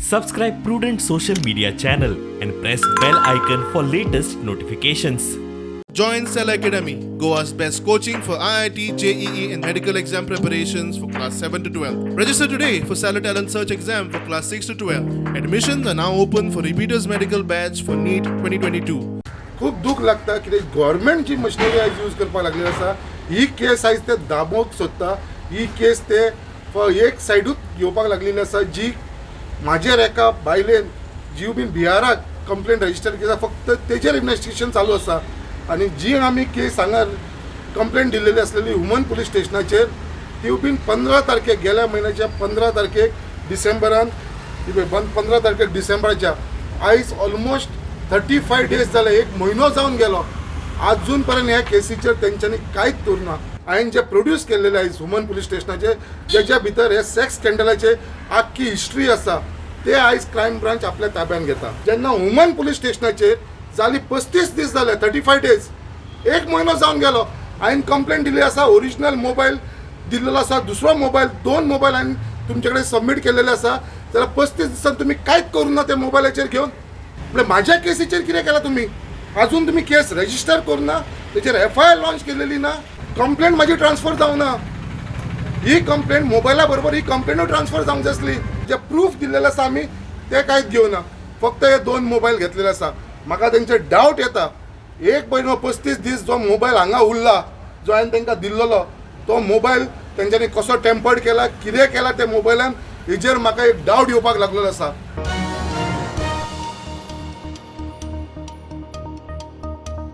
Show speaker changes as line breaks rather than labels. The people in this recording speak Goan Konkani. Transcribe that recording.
Subscribe Prudent Social Media channel and press bell icon for latest notifications.
Join Cell Academy, Goa's best coaching for IIT, JEE, and medical exam preparations for class 7 to 12. Register today for Stellar Talent Search exam for class 6 to 12. Admissions are now open for repeaters medical batch for NEET 2022.
खूब दूख लागता कित्याक गव्हर्मेंट जी मशिनरी आयज यूज करपाक लागलेली आसा, ही केस आयज ते दाबोवंक सोदता. ही केस ते एक सायडूच घेवपाक लागलेली आसा, जी म्हाजेर एका बायलेन जीव बीन बिहाराक कंप्लेन रजिस्टर केला, फक्त तेजेर इन्वेस्टिगेशन चालू आसा. आनी जी आमी केस हांगा कंप्लेन दिल्लेली आसलेली हुमन पुलीस स्टेशनाचेर, ती बीन 15 तारखेक, गेल्या म्हयन्याच्या 15 तारखेक डिसेंबरान, ही पळय, 15 तारखेक डिसेंबराच्या. आयज ऑलमोस्ट 35 डेज जाले, एक म्हयनो जावन गेलो, अजून पर्यंत ह्या केसीचेर तेंच्यांनी कांयच करूं ना. हांवें जे प्रोड्यूस केल्लेले आयज हुमन पुलीस स्टेशनाचेर, जेच्या भितर हे सेक्स स्कँडलाचे आख्खी हिस्ट्री आसा, ते आयज क्रायम ब्रांच आपल्या ताब्यान घेता. जेन्ना हुमन पुलीस स्टेशनाचेर जाली 35 दीस जाले, 35 डेज, एक म्हयनो जावन गेलो, हांवें कंप्लेन दिल्ली आसा, ओरिजिनल मोबायल दिल्लेलो आसा, दुसरो मोबायल, दोन मोबायल हांवें तुमचे कडेन सबमीट केलेले आसा, जाल्यार 35 दिसान तुमी कांयच करूं ना ते मोबायलाचेर घेवन. म्हळ्यार म्हाज्या केसीचेर कितें केलां तुमी? अजून तुमी केस रजिस्टर करूं ना, तेचेर एफआयआर लॉन्च केलेली ना, कंप्लेंट म्हाजी ट्रान्सफर जावना. ही कंप्लेंट मोबायला बरोबर ही कंप्लेनूय ट्रान्सफर जावंक जाय आसली. जे प्रूफ दिल्लेले आसा आमी, ते कांयच घेवना, फक्त हे दोन मोबायल घेतलेले आसा. म्हाका तेंचे डावट येता, एक म्हयनो 35 दीस जो मोबायल हांगा उरला, जो हांवें तांकां दिल्लेलो, तो मोबायल तेंच्यांनी कसो टेम्पर्ड केला, कितें केला त्या मोबायलान, हेजेर म्हाका एक डावट येवपाक लागलेलो आसा.